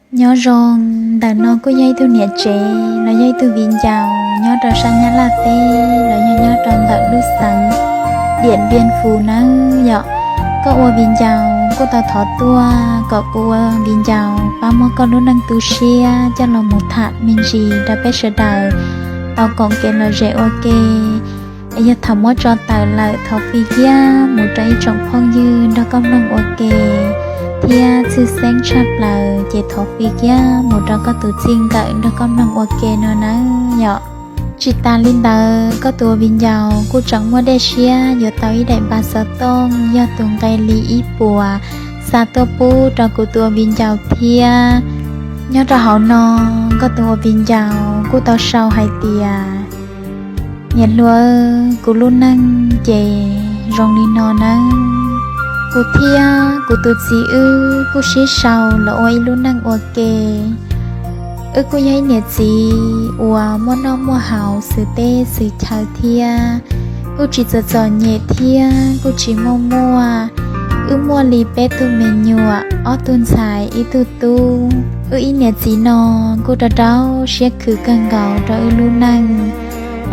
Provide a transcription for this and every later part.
Nyob zoo, ntawm no kuj yog ib tug niam tsev los yog ib tug viv ncaus nyob rau sab Nyab Laj teb los yog nyob rau ntawm lub xeev Diam Npiaj Fus nawb yom. Koj ua viv ncaus kuj tau thov tuaj kom kuv ua viv ncaus pab muab koj lub neej tu siab coj los mus tham me ntsis rau peb sawv daws tau koom kev lom zem ua ke. Es yog thaum muab tso tawm lawm thov fij kiag mus rau ib tsoom phooj ywg nrog koj mloog ua ke, thiab tshwj xeeb tshaj plaws ces thov fij kiag mus rau koj tus txij nkawm nrog koj mloog ua ke no nawb yom. Tsis tas li ntawd, koj tus ua viv ncaus kuj tseem muaj dej siab yuav tau ib daim npas xov tooj yog tus nqe li ib puas xa tuaj pub rau kuv tus ua viv ncaus thiab. Nyob rau hauv no, koj tus ua viv ncaus kuj tau sau hais tias, niam hluas, kuv lub neej ces zoo li no nawb. Kuv thiab kuv tus txiv wb kuj sib sau los ua ib lub neej ua ke. Wb kuj yog ib niam txiv uas muaj noj muaj haus xws teb xws chaw thiab, kuj tsis txom txom nyem thiab kuj tsis muaj muaj. Wb muaj li peb tug me nyuam, ob tug ntxhais ib tug tub. Wb ib niam txiv no kuj rau rau siab khwv kawg nkaus rau wb lub neej,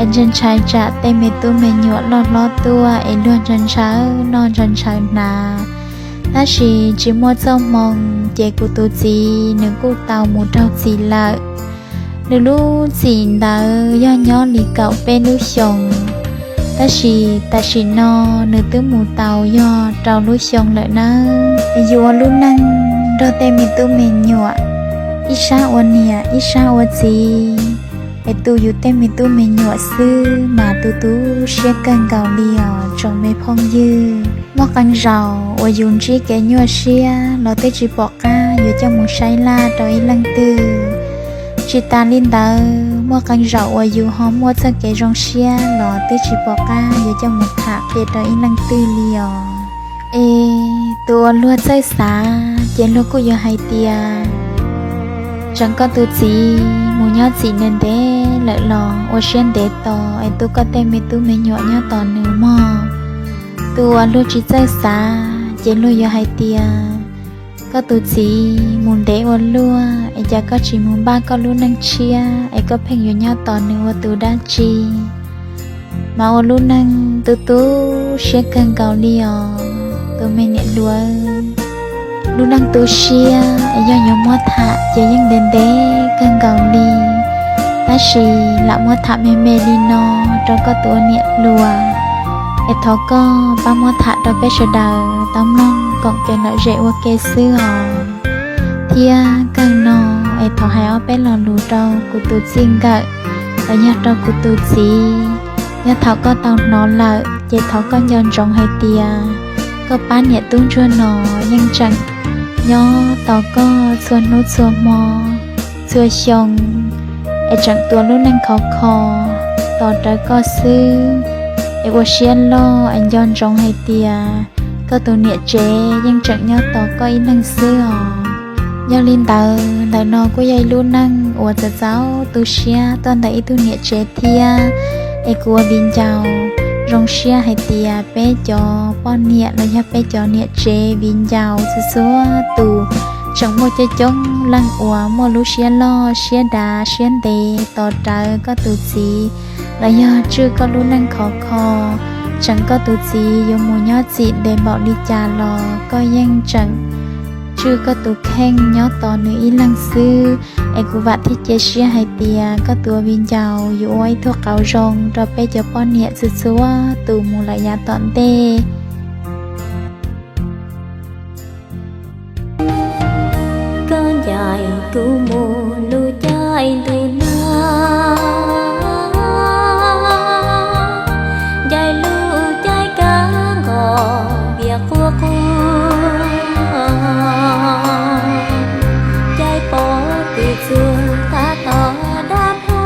es ntshai ntshai tsam tej me tub me nyuam loj hlob tuaj es luag ntshaw ntshaw noj ntshaw ntshaw hnav. Tab sis tsis muaj txoj hmoo ces kuv tus txiv nws kuj tau mus raug txim lawm. Nws lub txim ntawd yog nyob li kaum peb lub xyoos, tab sis tam sim no nws twb mus tau yog rau lub xyoo lawm nawb. Es yus ua lub neej nrog tej me tub me nyuam, ib sab ua niam ib sab ua txiv, es tu yus tej me tub me nyuam xwb mas tu tu siab kawg nkaus li os tsoom me phooj ywg. Muaj qee zaum uas yus ntsib kev nyuaj siab los twb tsis pom qab yuav coj mus saib laj rau ib leej twg. Tsis tas li ntawd, muaj qee zaum uas yus ho muaj txoj kev zoo siab los twb tsis pom qab yuav coj mus tham qhia rau ib leej twg li os. Es tus uas luag txawj xav ces luag kuj yuav hais tias, tseem koj tus txiv mus nyob txim ntev ntev lawm los ua siab ntev tos es tu koj tej me tub me nyuam nyob tos nws mog. Tus uas luag tsis txawj xav ces luag yuav hais tias, koj tus txiv mus ntev ua luaj es cas koj tsis mus npaj koj lub neej tshiab es koj pheej yuav nyob tos nws ua tus dab tsi? Mas ua lub neej tu tu siab kawg nkaus li os tus me niam hluas. Lub neej tu siab es yog yuav muab tham ces yeej ntev ntev kawg nkaus li, tab sis lam muab tham me me li no rau koj tus ua niam hluas, es thov koj pab muab tham rau peb sawv daws tau mloog koom kev lom zem ua ke xwb os. Thiab kawg no es thov hais ob peb lo lus rau kuv tus txij nkawm los yog rau kuv tus txiv. Yog thaum koj tau hnov lawm ces thov koj nco ntsoov hais tias koj pab niam tub ntsuag no yeej tseem nyob tos koj txhua hnub txhua hmo txhua xyoo, es tseem tuav lub neej khov kho tos rawv koj xwb. Es ua siab loj es nco ntsoov hais tias koj tus niam tsev yeej tseem nyob tos koj ib leeg xwb os. Yog li ntawd, ntawm no kuj yog ib lub neej uas txaus txaus tu siab tuaj ntawm ib tug niam tsev thiab. Es kuv ua viv ncaus zoo siab hais tias peb cov poj niam los yog peb cov niam tsev viv ncaus txhua txhua tus tseem muaj coob coob leej uas muaj lub siab loj siab dav siab ntev tos rawv koj tus txiv los yog tswj koj lub neej khov kho. Tseem koj tus txiv yuav mus nyob txim ntev npaum li cas los koj yeej tseem tswj koj tus kheej nyob tos nws ib leeg xwb. Es kuv vam thiab cia siab hais tias koj tus ua viv ncaus yuav ua ib tug qauv zoo rau peb cov poj niam txhua txhua tus mus lawm yav tom ntej. Koj ncaim kuv mus lub caij ntuj nag, ncaim lub caij kab nqos vias quaj quaj, caij pov pw txuag tab tom dab pho,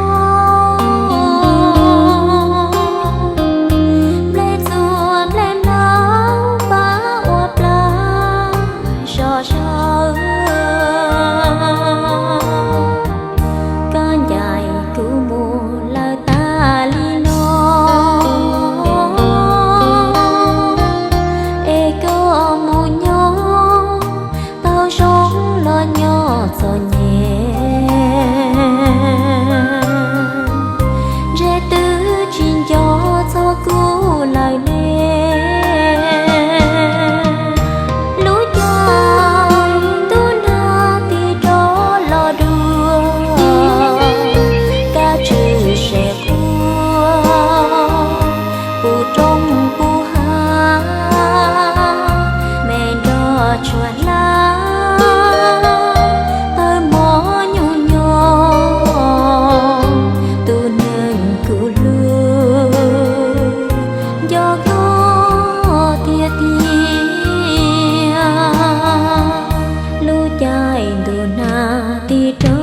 nplej txuag nplej mlaug pab ua plaws zom zaws. Koj ncaim kuv mus lawm tas li no, es koj mus nyob tau zoo los nyob txom nyem.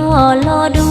los